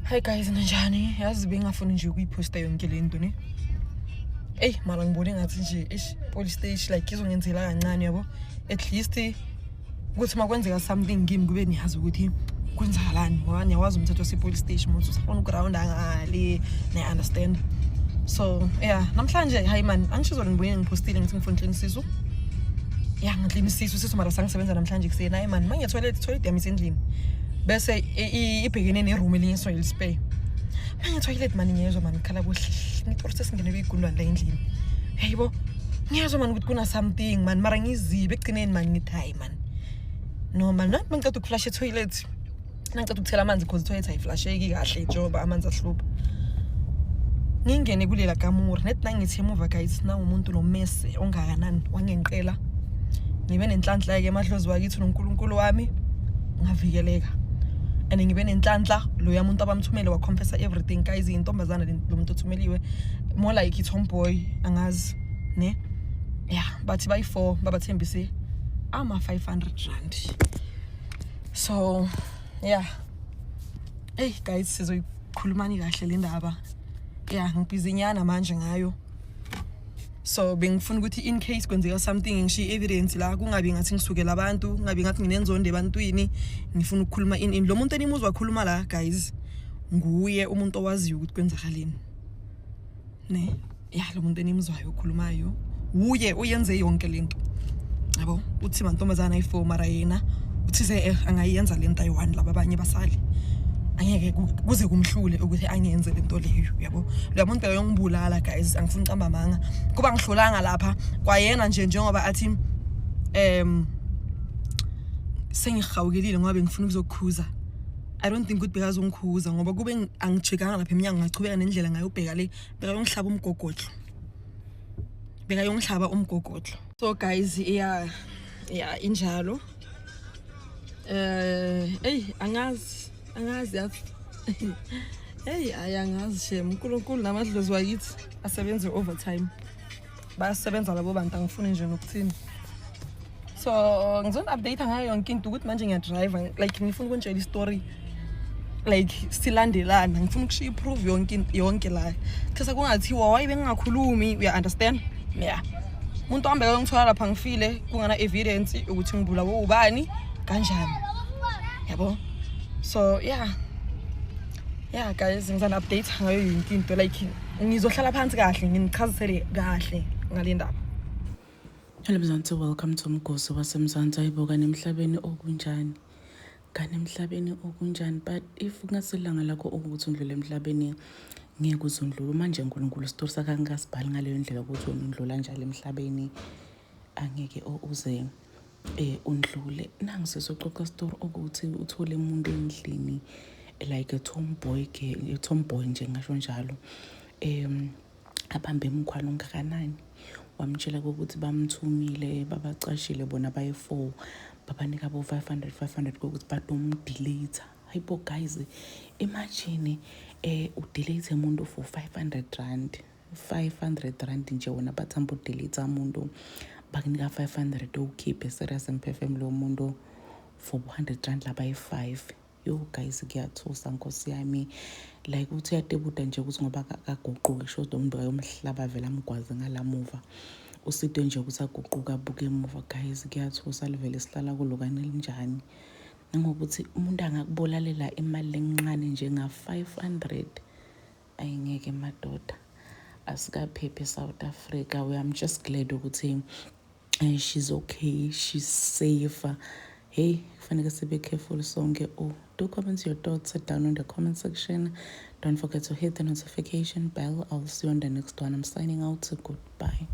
Hi guys, ninjani? Yazi bengingafuni nje ukuyiphosta yonke le nto ne. Eyi, mara ngibone ngathi nje eish, police station like izongenzela kancane, yabo. At least ukuthi uma kwenzeka something kimi kube niyazi ukuthi kwenzakalani, ngoba niyawazi umthetho wase-police station, ukuthi usafuna ukurawunda ngale, niya-understand. So yeah, namhlanje, hayi man, angisho izolo ngibonile ngiphostile ngithi ngifuna uklina isisu. Ya, ngiklina isisu sisu, mara sangisebenza namhlanje ekuseni. Hayi man, uma ngiye toilet, toilet yami isendlini, bese ibhekene neroom elinye, so spare. Uma ngiye toilet mani, ngiyezwa mani khala kuhle, ngithi or sesingenelwe igundwane la endlini. Hayibo, ngiyezwa mani ukuthi kuna something man, mara ngizibe ekugcineni mani, ngithi hayi man, no man, not mangiceda ukuflasha etoilet, nangiceda ukuthela amanzi, cause itoilet ayiflasheki kahle njengoba amanzi ahlupha. Ngingene kulela kamuri, nethi nangithi emuva, guys, nawumuntu nomese ongakanani wangenqela. Ngibe nenhlanhla-ke, emadlozi wakithi noNkulunkulu wami, ngavikeleka, and ngibe nenhlanhla loya muntu abamthumele waconfessa everything. Guys, intombazana lo muntu othumeliwe, more like i-tomboy, angazi ne. Yeah, bathi bayi-four, babathembise ama-R500. So yeah, hey guys, sizoyikhulumani kahle le ndaba. Yeah, ngibhizinyana manje ngayo, so bengifuna ukuthi in case kwenzeka something ngishiye evidence la, kungabi ngathi ngisukela abantu, kungabi ngathi nginenzondo ebantwini. Ngifuna ukukhuluma in lo muntu enimuzwa khuluma la, guys, nguye umuntu owaziyo ukuthi kwenzakaleni ne. Ya, lo muntu enimuzwayo okhulumayo wuye uyenze yonke lento, yabo. Uthi mantombazana ayi-four, mara yena uthi se angayenza lento ayi-one, laba abanye basale, angeke kuze kumhlule ukuthi angenze lento leyo, yabo. Loya muntu loyo ngibulala, guys, angifuni ucamba amanga, kuba ngihlolanga lapha kwayena nje, njengoba athi sengihawukelile ngoba bengifuna ukuzokukhuza. I don't think ukuthi bekazongikhuza, ngoba kube angijikanga lapha emnyango, ngachubeka nendlela ngayobheka le, bekayongihlaba umgogodlo, bekayongihlaba umgogodlo. So guys, yeah, injalo. Hey, angazi, angazi yazi. Hey, ayangazi shem, uNkulunkulu namadlozi wakithi asebenze overtime, bayasebenza labo bantu, angifuni nje nokuthini. So ngizoni-update ngayo yonke into, ukuthi manje ngiyadrive, like ngifuna ukuntshela istory like silandelana, ngifuna ukushiya iproof yonke yonke la, kusasa kungathiwa wayi bengingakhulumi, uya understand? Yeah, umuntu ohambeka yongithola lapha ngifile, kungana evidence ukuthi ngibulawe ubani kanjani, yabo. So yeah guys, ngizani-update ngayo yonke into, like ngizohlala phansi kahle nginichazisele kahle ngale ndaba. Hello Mzansi, welcome to Mgosi waseMzansi. Ayibo, kani emhlabeni okunjani? Kani emhlabeni okunjani? But if kungasilanga lakho ukuthi undlule emhlabeni, ngeke uze undlule. Manje uNkulunkulu isitori sakhe angasibhali ngaleyo ndlela ukuthi wena undlula njalo emhlabeni. Angeke uze undlule. Nangu sizoxoxa story ukuthi uthole umuntu endlini like a tomboy ke, a tomboy nje ngasho njalo. Abambe umkhwalo ongakanani, wamtshela ukuthi bamthumile, babacashile bona bayi-four, babanika bo-500 500 kokuthi batomdelete. Hayibo guys, imagine udelete umuntu for R500, R500 nje. Wona bathamba udelete umuntu, bakunika 500, ukhiphe serious emphefumulo womuntu for R100 labayi-5. Yo guys, kuyathusa nkosi yami, like uthi uyatebuda nje ukuthi ngoba kaguquki, sho lo muntu kayomhlaba vele amgwaze ngalamuva, usite nje ukuthi aguquke abuke emuva. Guys, kuyathusa, livele sihlala kulo kani linjani, nangokuthi umuntu angakubulalela imali encane njenga-500. Ayingeke madoda, asikaphephi eSouth Africa. We I'm just glad ukuthi she's okay, she's safe. Hey, kufanele sibe careful sonke. Oh, do comment your thoughts down in the comment section. Don't forget to hit the notification bell. I'll see you on the next one. I'm signing out. Goodbye.